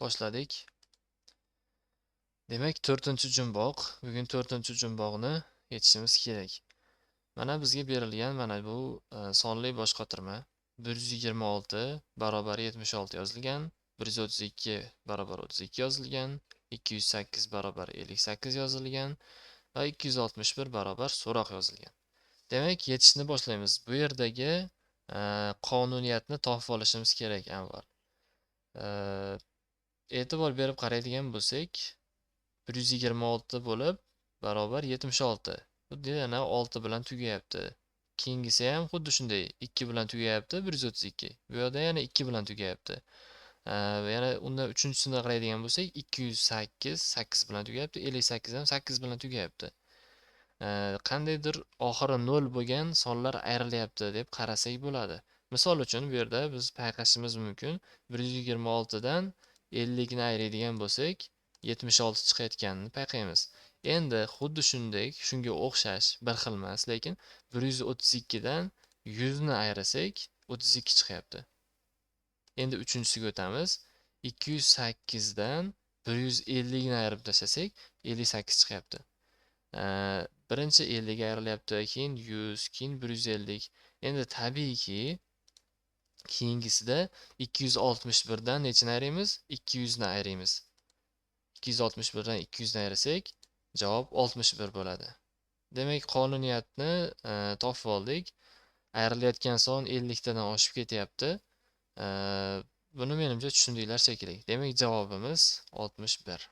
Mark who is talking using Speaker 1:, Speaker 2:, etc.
Speaker 1: Boshladik. Demak, 4-jumboq. Bugun 4-jumboqni yechishimiz kerak. Mana bizga berilgan mana bu sonli boshqotirma. 126 barobar 76 yozilgan, 132 barobar 32 yozilgan, 208 barobar 58 yozilgan va 261 barobar so'roq yozilgan. Demak, yechishni boshlaymiz. Bu yerdagi qonuniyatni topib olishimiz kerak avval. E'tibor berib qaraydigan bo'lsak, 126 bo'lib barobar 76. Xuddi yana 6 bilan tugayapti. Keyingisi ham xuddi shunday 2 bilan tugayapti, 132. Bu yerda yana 2 bilan tugayapti. Yana undan uchinchisini qaraydigan bo'lsak, 208 8 bilan tugayapti, 58 ham 8 bilan tugayapti. Qandaydir oxiri 0 bo'lgan sonlar ayrilyapti deb qarasak bo'ladi. Misol uchun bu yerda biz payqashimiz mumkin. 126 dan 50 ni ayiradigan bo'lsak, 76 chiqayotganini payqaymiz. Endi xuddi shunday, shunga o'xshash, bir xil emas, lekin 132 dan 100 ni ayirsak, 32 chiqyapti. Endi uchinchisiga o'tamiz. 208 dan 150 ni ayirib tashlasak, 58 chiqyapti. Birinchi 50 ga ayrilyapti, keyin 100, keyin 150. Endi tabiiyki keyingisida 261 dan nechini ayiramiz? 200 ni ayiramiz. 261 dan 200 ni ayirsak, javob 61 bo'ladi. Demak, qonuniyatni topib oldik. Ayrilayotgan son 50 tadan oshib ketyapti. Buni menimcha tushundinglar shekilli. Demak, javobimiz 61.